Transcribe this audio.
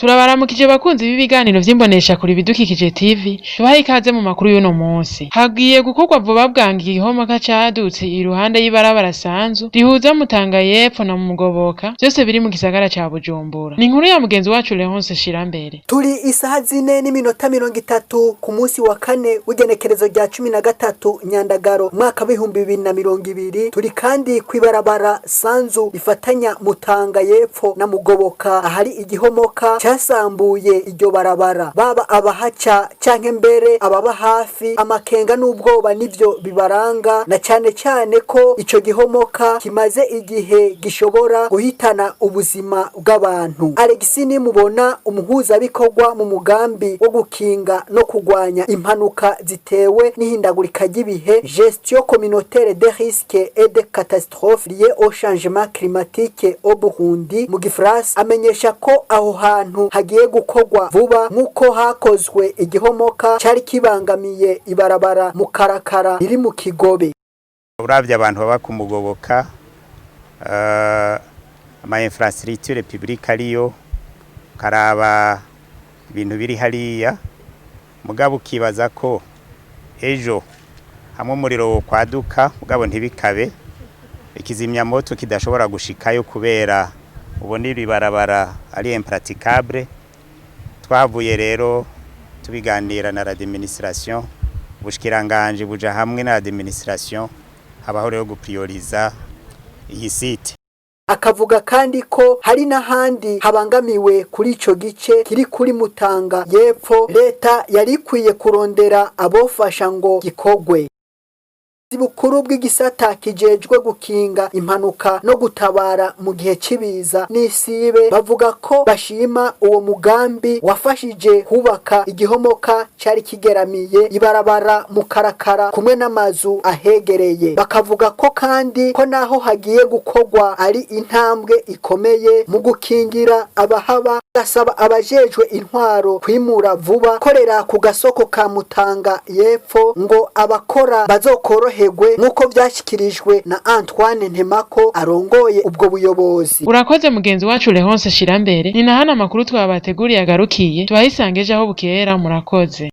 Turabaramukije bakunzi b'ibiganiro vy'imboneshakure Ibidukikije TV, tubahe ikaze mu makuru y'uno munsi. Hagiye gukorwa vuba bwangu igihomoka cadutse iruhande y'ibarabara Sanzu rihuza Mutanga y'Epfo na Mugoboka, vyose biri mu gisagara ca Bujumbura. Ni inkuru ya mugenzi wacu Leonce Shirambere. Turi isaha 4:30 ku munsi wa kane w'igenekerezo rya 13 Nyandagaro umwaka w'2020. Turi kandi kw'ibarabara Sanzu rifatanya Mutanga y'Epfo na Mugoboka, ahari igihomoka casambuye iryo barabara. Baba abahaca canke mbere ababa hafi, amakenga n'ubwoba nivyo bibaranga, na cane cane ko ico gihomoka kimaze igihe gishobora guhitana ubuzima bw'abantu. Alexis Nimubona, umuhuzabikorwa mu mugambi wo gukinga no kugwanya impanuka zitewe n'ihindagurika ry'ibihe, gestion communautaire des risques et des catastrophes liées au changement climatique au Burundi mu gifaransa, amenyesha ko aho hantu hagiye gukorwa vuba nk'uko hakozwe igihomoka cari kibangamiye ibarabara mu Karakara riri mu Kigobe. Uravye abantu baba ku Mugoboka, ama infrastructure publique ariyo, karaba ibintu biri hariya, mugabo ukibaza ko ejo hamwe umuriro wokwaduka, mugabo ntibikabe, ikizimyamoto kidashobora gushikayo kubera ubona iri barabara ari impraticable. Twahavuye rero tubiganira na l'administration, ubushikiranganje buja hamwe na l'administration, habaho rero guprioriza iyi site. Akavuga kandi ko hari n'ahandi habangamiwe kuri ico gice kiri kuri Mutanga y'Epfo, leta yari ikwiye kurondera abofasha ngo gikorwe. Bukuru bw'igisata kijejwe gukinga impanuka no gutabara mu gihe c'ibiza n'isibe bavuga ko bashima uwo mugambi wafashije kubaka igihomoka cari kigeramiye ibarabara mu Karakara kumwe n'amazu ahegereye. Bakavuga ko kandi ko naho hagiye gukorwa ari intambwe ikomeye mu gukingira abahaba. Gasaba abajejwe intwaro kwimura vuba korera ku gasoko ka Mutanga y'Epfo ngo abakora bazokoroherwe, nk'uko vyashikirijwe na Antoine Ntemako arongoye ubwo buyobozi. Urakoze mugenzi wacu Leonce Shirambere. Ni na hano amakuru twabateguriye agarukiye. Tubahisange ejo aho bukera. Murakoze.